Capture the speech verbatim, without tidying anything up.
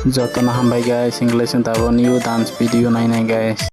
Jotono hambai guys, English ni tabuk new dance video nainai guys.